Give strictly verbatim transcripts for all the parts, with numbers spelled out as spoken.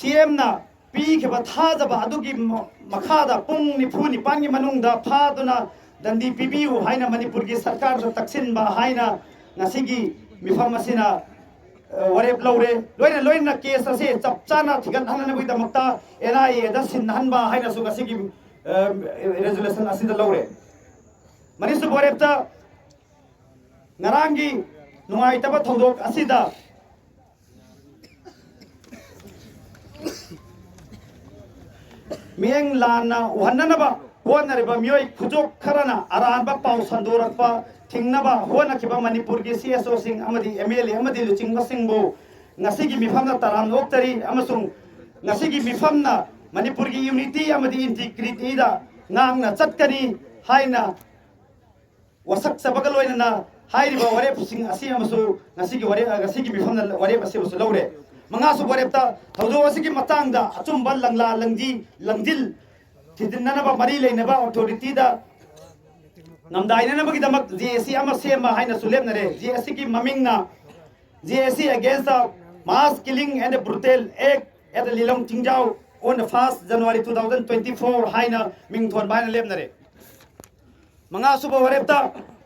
ꯁꯤ ꯑꯦꯝꯅ ꯄꯤꯈꯤꯕ ꯊꯥꯖꯕ ꯑꯗꯨꯒꯤ ꯃ-, ꯃꯈꯥꯗ ꯄꯨꯡ ꯅꯤꯐꯨ ꯅꯤꯄꯥꯟꯒꯤ ꯃꯅꯨꯡꯗ ꯐꯥꯗꯨꯅ ꯗꯟꯗꯤ ꯄꯤꯕꯤꯌꯨ ꯍꯥꯏꯅ ꯃꯅꯤꯄꯨꯔꯒꯤ ꯁꯔꯀꯥꯔꯗ ꯇꯛꯁꯤꯟꯕ ꯍꯥꯏꯅ ꯉꯁꯤꯒꯤ ꯃꯤꯐꯝ ꯑꯁꯤꯅ, ꯑ, ꯋꯥꯔꯦꯞ ꯂꯧꯔꯦ꯫ ꯂꯣꯏꯅ ꯂꯣꯏꯅꯅ ꯀꯦꯁ ꯑꯁꯤ ꯆꯞ ꯆꯥꯅ ꯊꯤꯒꯠꯍꯟꯅꯕꯒꯤꯗꯃꯛꯇ ꯑꯦꯟ ꯑꯥꯏ ꯑꯦꯗ ꯁꯤꯟꯅꯍꯟꯕ ꯍꯥꯏꯅꯁꯨ ꯉꯁꯤꯒꯤ, ꯑ, ꯔꯦꯖꯣꯂꯨꯁꯟ ꯑꯁꯤꯗ ꯂꯧꯔꯦ꯫ ꯃꯔꯤꯁꯨꯕ ꯋꯥꯔꯦꯞꯇ ꯉꯔꯥꯡꯒꯤ ꯅꯨꯡꯉꯥꯏꯇꯕ ꯊꯧꯗꯣꯛ ꯑꯁꯤꯗ ꯃꯤꯠꯌꯦꯡ ꯂꯥꯟꯅ ꯎꯍꯟꯅꯅꯕ ꯍꯣꯠꯅꯔꯤꯕ ꯃꯤꯑꯣꯏ ꯈꯨꯖꯣꯞ ꯈꯔꯅ ꯑꯔꯥꯟꯕ ꯄꯥꯎ ꯁꯟꯗꯣꯔꯛꯄ ꯊꯤꯡꯅꯕ ꯍꯣꯠꯅꯈꯤꯕ ꯃꯅꯤꯄꯨꯔꯒꯤ ꯁꯤ ꯑꯦꯁ ꯑꯣꯁꯤꯡ ꯑꯃꯗꯤ ꯑꯦꯝ ꯑꯦꯜ ꯑꯦ ꯑꯃꯗꯤ ꯂꯨꯆꯤꯡꯕꯁꯤꯡꯕꯨ ꯉꯁꯤꯒꯤ ꯃꯤꯐꯝꯗ ꯇꯔꯥꯝꯅ ꯑꯣꯛꯆꯔꯤ ꯑꯃꯁꯨꯡ ꯉꯁꯤꯒꯤ ꯃꯤꯐꯝꯅ ꯃꯅꯤꯄꯨꯔꯒꯤ ꯌꯨꯅꯤꯇꯤ ꯑꯃꯗꯤ ꯏꯟꯇꯤꯒ꯭ꯔꯤꯇꯤꯗ ꯉꯥꯛꯅ ꯆꯠꯀꯅꯤ ꯍꯥꯏꯅ ꯋꯥꯁꯛꯆꯕꯒ ꯂꯣꯏꯅꯅ ꯍꯥꯏꯔꯤꯕ ꯋꯥꯔꯦꯞꯁꯤꯡ ꯑꯁꯤ ꯑꯃꯁꯨ ꯉꯁꯤꯒꯤ ꯋꯥꯔꯦꯞ, ꯉꯁꯤꯒꯤ ꯃꯤꯐꯝꯗ ꯋꯥꯔꯦꯞ ꯑꯁꯤ ꯑꯃꯁꯨ ꯂꯧꯔꯦ꯫ ꯃꯉꯥꯁꯨꯕ ꯋꯥꯔꯦꯞꯇ ꯊꯧꯗꯣꯛ ꯑꯁꯤꯒꯤ ꯃꯇꯥꯡꯗ ꯑꯆꯨꯝꯕ ꯂꯪꯂꯥ ꯂꯪꯖꯤ ꯂꯪꯖꯤꯜ ꯊꯤꯖꯤꯟꯅꯅꯕ ꯃꯔꯤ ꯂꯩꯅꯕ ꯑꯣꯊꯣꯔꯤꯇꯤꯗ ꯉꯝꯗꯥꯏꯅꯅꯕꯒꯤꯗꯃꯛ ꯖꯦ ꯑꯦ ꯁꯤ ꯑꯃ ꯁꯦꯝꯕ ꯍꯥꯏꯅꯁꯨ ꯂꯦꯞꯅꯔꯦ꯫ ꯖꯦ ꯑꯦ ꯁꯤꯒꯤ ꯃꯃꯤꯡꯅ J A C against the mass killing and brutal act at the Lilong Tingjau on the first January two thousand twenty-four ꯍꯥꯏꯅ ꯃꯤꯡ ꯊꯣꯟꯕ ꯍꯥꯏꯅ ꯂꯦꯞꯅꯔꯦ꯫ ꯃꯉꯥꯁꯨꯕ ꯋꯥꯔꯦꯞꯇ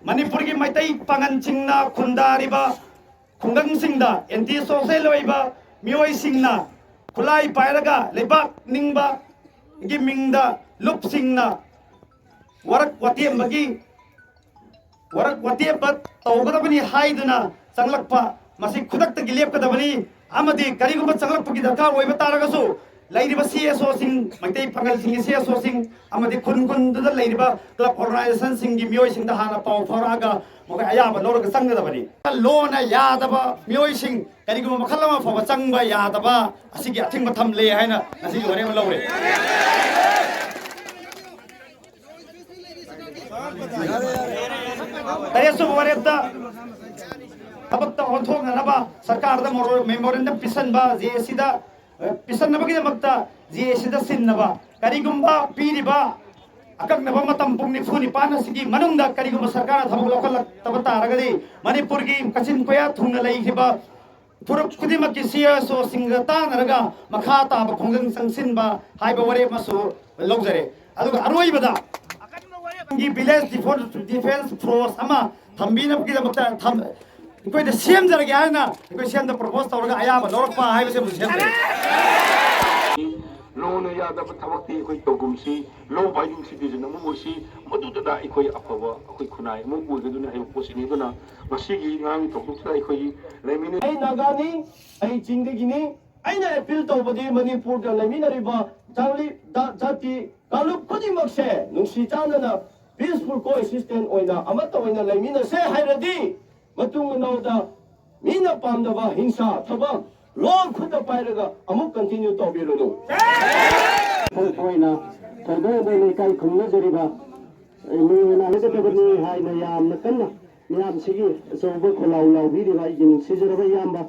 ꯃꯅꯤꯄꯨꯔꯒꯤ ꯃꯩꯇꯩ ꯄꯥꯉꯜꯁꯤꯡꯅ ꯈꯨꯟꯗꯥꯔꯤꯕ ꯈꯨꯡꯒꯪꯁꯤꯡꯗ ꯑꯦꯟꯇꯤ ꯁꯣꯁꯦꯜ ꯑꯣꯏꯕ ꯃꯤꯑꯣꯏꯁꯤꯡꯅ ꯈꯨꯠꯂꯥꯏ ꯄꯥꯏꯔꯒ ꯂꯩꯕꯥꯛ ꯅꯤꯡꯕꯒꯤ ꯃꯤꯡꯗ ꯂꯨꯞꯁꯤꯡꯅ ꯋꯥꯔꯛ ꯋꯥꯇꯦꯝꯕꯒꯤ ꯋꯥꯔꯛ ꯋꯥꯇꯦꯝꯕ ꯇꯧꯒꯗꯕꯅꯤ ꯍꯥꯏꯗꯨꯅ ꯆꯪꯂꯛꯄ ꯃꯁꯤ ꯈꯨꯗꯛꯇꯒꯤ ꯂꯦꯞꯀꯗꯕꯅꯤ꯫ ꯑꯃꯗꯤ ꯀꯔꯤꯒꯨꯝꯕ ꯆꯪꯂꯛꯄꯒꯤ ꯗꯔꯀꯥꯔ ꯑꯣꯏꯕ ꯇꯥꯔꯒꯁꯨ ꯂꯩꯔꯤꯕ C S ꯑꯣꯁꯤꯡ, Meitei ꯄꯥꯉꯜꯁꯤꯡꯒꯤ C S ꯑꯣꯁꯤꯡ ꯑꯃꯗꯤ ꯈꯨꯟ ꯈꯨꯟꯗꯨꯗ ꯂꯩꯔꯤꯕ ꯀ꯭ꯂꯕ ꯑꯣꯔꯒꯅꯥꯏꯖꯦꯁꯟꯁꯤꯡꯒꯤ ꯃꯤꯑꯣꯏꯁꯤꯡꯗ ꯍꯥꯟꯅ ꯄꯥꯎ ꯐꯥꯎꯔꯛꯑꯒ ꯃꯈꯣꯏ ꯑꯌꯥꯕ ꯂꯧꯔꯒ ꯆꯪꯒꯗꯕꯅꯤ꯫ ꯂꯣꯅ ꯌꯥꯗꯕ ꯃꯤꯑꯣꯏꯁꯤꯡ ꯀꯔꯤꯒꯨꯝꯕ ꯃꯈꯜ ꯑꯃ ꯐꯥꯎꯕ ꯆꯪꯕ ꯌꯥꯗꯕ ꯑꯁꯤꯒꯤ ꯑꯊꯤꯡꯕ ꯊꯝꯂꯦ ꯍꯥꯏꯅ ꯉꯁꯤꯒꯤ ꯋꯥꯔꯦꯞ ꯑꯃ ꯂꯧꯔꯦ꯫ ꯇꯔꯦꯠꯁꯨꯕ ꯋꯥꯔꯦꯞꯇ ꯊꯕꯛꯇ ꯑꯣꯟꯊꯣꯛꯅꯅꯕ ꯁꯔꯀꯥꯔꯗ ꯃꯣꯔꯣ-, ꯃꯦꯃꯣꯔꯦꯟꯗꯝ ꯄꯤꯁꯟꯕ, ꯖꯦ ꯑꯦ ꯁꯤꯗ, ꯑ, ꯄꯤꯁꯟꯅꯕꯒꯤꯗꯃꯛꯇ ꯖꯦ ꯑꯦ ꯁꯤꯗ ꯁꯤꯟꯅꯕ꯫ ꯀꯔꯤꯒꯨꯝꯕ ꯄꯤꯔꯤꯕ ꯑꯀꯛꯅꯕ ꯃꯇꯝ ꯄꯨꯡ ꯅꯤꯐꯨ ꯅꯤꯄꯥꯟ ꯑꯁꯤꯒꯤ ꯃꯅꯨꯡꯗ ꯀꯔꯤꯒꯨꯝꯕ ꯁꯔꯀꯥꯔꯅ ꯊꯕꯛ ꯂꯧꯈꯠꯂꯛꯇꯕ ꯇꯥꯔꯒꯗꯤ ꯃꯅꯤꯄꯨꯔꯒꯤ ꯀꯥꯆꯤꯟ ꯀꯣꯌꯥ ꯊꯨꯡꯅ ꯂꯩꯈꯤꯕ ꯐꯨꯔꯨꯞ ꯈꯨꯗꯤꯡꯃꯛꯀꯤ ꯁꯤ ꯑꯦꯁ ꯑꯣꯁꯤꯡꯒ ꯇꯥꯟꯅꯔꯒ ꯃꯈꯥ ꯇꯥꯕ ꯈꯣꯡꯖꯪ ꯆꯪꯁꯤꯟꯕ ꯍꯥꯏꯕ ꯋꯥꯔꯦꯞ ꯑꯃꯁꯨ ꯂꯧꯖꯔꯦ꯫ ꯑꯗꯨꯒ ꯑꯔꯣꯏꯕꯗ ꯚꯤꯂꯦꯖ ꯗꯤꯐꯦꯟꯁ ꯐꯣꯔꯁ ꯑꯃ ꯊꯝꯕꯤꯅꯕꯒꯤꯗꯃꯛꯇ ꯊꯝ-, ꯑꯩꯈꯣꯏꯗ ꯁꯦꯝꯖꯔꯒꯦ ꯍꯥꯏꯅ ꯑꯩꯈꯣꯏ ꯁꯦꯝꯗ ꯄ꯭ꯔꯣꯄꯣꯁ ꯇꯧꯔꯒ ꯑꯌꯥꯕ ꯂꯧꯔꯛꯄ ꯍꯥꯏꯕꯁꯦ ꯑꯃꯨꯛ ꯁꯦꯝꯖꯔꯦ꯫ ꯂꯣꯅ ꯌꯥꯗꯕ ꯊꯕꯛꯇꯤ ꯑꯩꯈꯣꯏ ꯇꯧꯒꯨꯝꯁꯤ, ꯂꯣ ꯑꯦꯕꯥꯏꯗꯤꯡ ꯁꯤꯇꯤꯖꯟ ꯑꯃ ꯑꯣꯏꯁꯤ, ꯃꯗꯨꯗꯨꯗ ꯑꯩꯈꯣꯏ ꯑꯐꯕ ꯑꯩꯈꯣꯏ ꯈꯨꯟꯅꯥꯏ ꯑꯃ ꯑꯣꯏꯒꯗꯣꯏꯅꯤ ꯍꯥꯏꯕ ꯄꯣꯠꯁꯤꯅꯤ꯫ ꯑꯗꯨꯅ ꯉꯁꯤꯒꯤ ꯉꯔꯥꯡꯒꯤ ꯊꯧꯗꯣꯛꯁꯤꯗ ꯑꯩꯈꯣꯏꯒꯤ ꯂꯩꯃꯤꯟꯅ ꯑꯩ ꯅꯥꯒꯥꯅꯤ, ꯑꯩ ꯆꯤꯡꯗꯒꯤꯅꯤ꯫ ꯑꯩꯅ ꯑꯦꯄꯤꯜ ꯇꯧꯕꯗꯤ ꯃꯅꯤꯄꯨꯔꯗ ꯂꯩꯃꯤꯟꯅꯔꯤꯕ ꯆꯥꯡꯂꯤ-, ꯖꯥ-, ꯖꯥꯇꯤ ꯀꯥꯡꯂꯨꯞ ꯈꯨꯗꯤꯡꯃꯛꯁꯦ ꯅꯨꯡꯁꯤ ꯆꯥꯟꯅꯅ ꯄꯤꯁꯐꯨꯜ ꯀꯣꯑꯦꯛꯁꯤꯁꯇꯦꯟ ꯑꯣꯏꯅ ꯑꯃꯠꯇ ꯑꯣꯏꯅ ꯂꯩꯃꯤꯟꯅꯁꯦ ꯍꯥꯏꯔꯗꯤ ꯃꯇꯨꯡ ꯃꯅꯥꯎꯗ ꯃꯤꯅ ꯄꯥꯝꯗꯕ ꯍꯤꯡꯁꯥ ꯊꯕꯛ ꯂꯣꯟ ꯈꯨꯠꯇ ꯄꯥꯏꯔꯒ ꯑꯃꯨꯛ ꯀꯟꯇꯤꯅ꯭ꯌꯨ ꯇꯧꯕꯤꯔꯨꯅꯨ꯫ ꯊꯣꯛꯄ ꯑꯣꯏꯅ ꯊꯣꯏꯗꯣꯛ ꯍꯦꯟꯗꯣꯛꯅ ꯏꯀꯥꯏ ꯈꯨꯝꯅꯖꯔꯤꯕ ꯂꯣꯏꯅ ꯍꯥꯏꯒꯗꯕꯅꯤ ꯍꯥꯏꯅ ꯌꯥꯝꯅ ꯀꯟꯅ ꯃꯤꯌꯥꯝꯁꯤꯒꯤ ꯑꯆꯧꯕ ꯈꯣꯜꯂꯥꯎ ꯂꯥꯎꯕꯤꯔꯤꯕ ꯑꯩꯒꯤ ꯅꯨꯡꯁꯤꯖꯔꯕ ꯏꯌꯥꯝꯕ